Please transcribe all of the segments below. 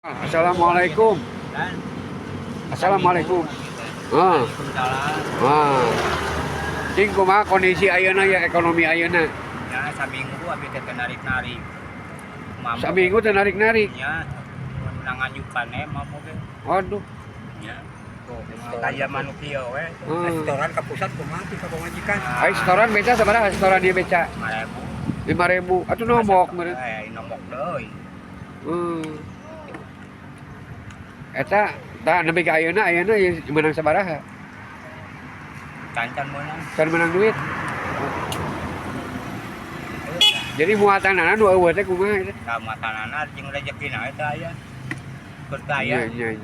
Assalamualaikum. Dan Assalamualaikum. Ah. Waalaikumsalam. Ah. Cing, kumaha kondisi ayeuna ya, ekonomi ayeuna? Ya, saminggu abi teh teu narik-narik. Mampu. Saminggu teu narik-narik. Ya, menang nganjukan mampu ge. Waduh. Ya. Kaya manuk ieu we. Setoran ke pusat kumaha ti ka pamajikan? Ai setoran beca sabaraha, setoran dia beca? 5.000. 5.000. Atuh nombok meureun. Eh, nombok deui. Eta tah nepi ka ayeuna, ayeuna ieu meunang sabaraha? Can-can meunang. Can meunang duit. Jadi muatanana nu euweuh teh kumaha eta? Ka matanana jeung rezekina eta aya. Percaya. Iya.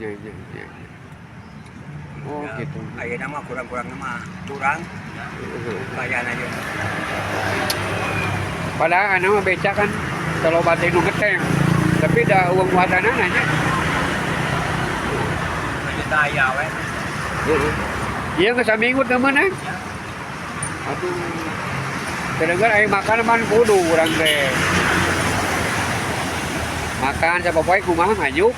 Oh, Ya, gitu. Ayeuna mah kurang-kurang mah kurang kayana aja. Padahal anu mah beca kan kalau batin nu ngetem. Tapi da euweuh muatanana nya. Juta aya we. Heeh. Ieu geus saminggu teu meunang. Ya. Aduh. Kedengar aya makan mah kudu urang teh. Makan sapopoe kumaha ngajuk.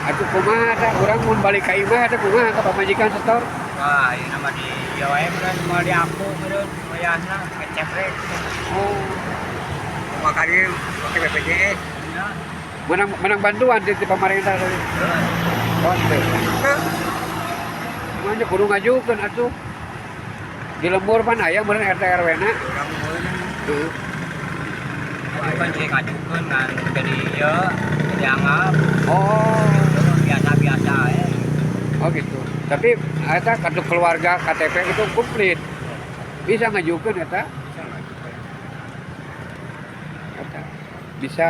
Atuh kumaha tah urang mun balik ka imah teh kumaha ka pamajikan setor? Wah, ini nama di wae meureun moal diaku meureun wayahna ngeceprek. Oh, Makan ieu pakai BPJS. Ya. Menang menang bantuan di pemerintah tadi. Heeh. Oh, teu. Kumaha kudu ngajukeun atuh. Di lembur pan aya meureun RT RW na. Urang meunang. Heeh. Tapi kan sih ngajukeun ngan jadi ieu dianggap Oh. biasa-biasa eh. Oh gitu. Tapi eta kartu keluarga, KTP itu komplit. Bisa ngajukeun eta? Eta. Bisa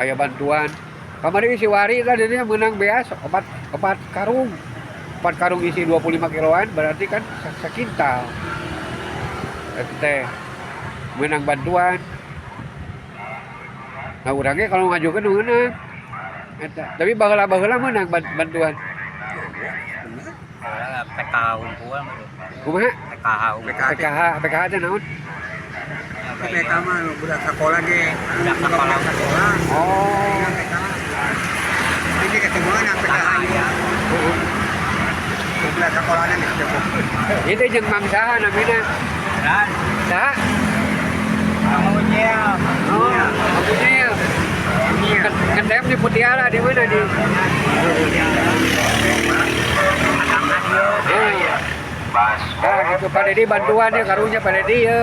aya bantuan. Kamari si Wari tadi dia menang beas opat opat karung. 4 karung isi 25 kiloan berarti kan sakintal. Eta teh menang bantuan. Nah, urangnya kalau ngajukeun meunang. Eta. Tapi baheula-baheula meunang bantuan. Heeh, PKH unggul meureun. Kumaha? PKH unggul. PKH. PKH, PKH teh naon? PK mah nu budak sekolah ge. Budak sekolah. Budak sekolah. Oh. PK. Ini ketemuan PKH ya. Heeh. Budak sekolahnya geus cukup. Itu jeung Mang saha namina? Dan Saha? kamu nyel. Oh, aku nyel. Ngetem di Mutiara di mana di? Eh. Nah, gitu Pak Dedi bantuan ya karunya Pak Dedi ya.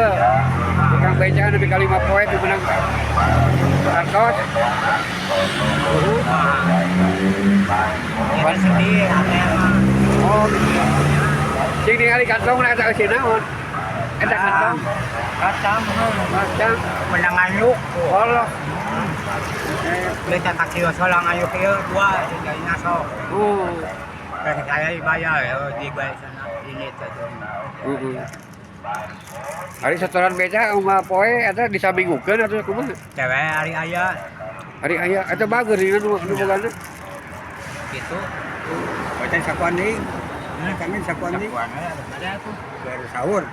Tukang beca nepi ka 5 poe di menang artos. Ini sedih ate mah. Oh, gitu. Cing ningali kantong eta eusi naon? Eta kantong. Kacang Kacang. Menang ngayuk. Allah. Kita kaki solang ngayuk ieu dua jadi nasok. Oh. Dan saya dibayar ya dibayar sana ini tuh. Heeh. Hari setoran beca unggal poe eta disaminggukeun atau kumaha? Cewek hari aya Hari aya eta bager ieu nu bogana. gitu. Baca sakuan deui. Kami sakuan deui. Sakuan ada tuh. Baru sahur.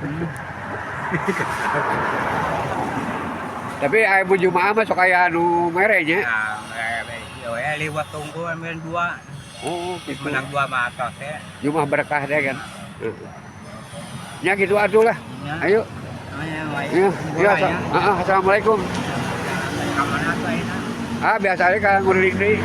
Tapi aya bu Jumaah mah sok aya anu mere nya. Nah, ya liwat tunggu ambil dua. Oh, gitu. Menang dua mah atas ya. Jumaah berkah deh kan. Heeh. Ya gitu atuh lah. Ya. Ayo. Ayo, Ya, ya, heeh, assalamualaikum. Kamana tuh ayeuna? Ah, biasa aja ka nguriling deui.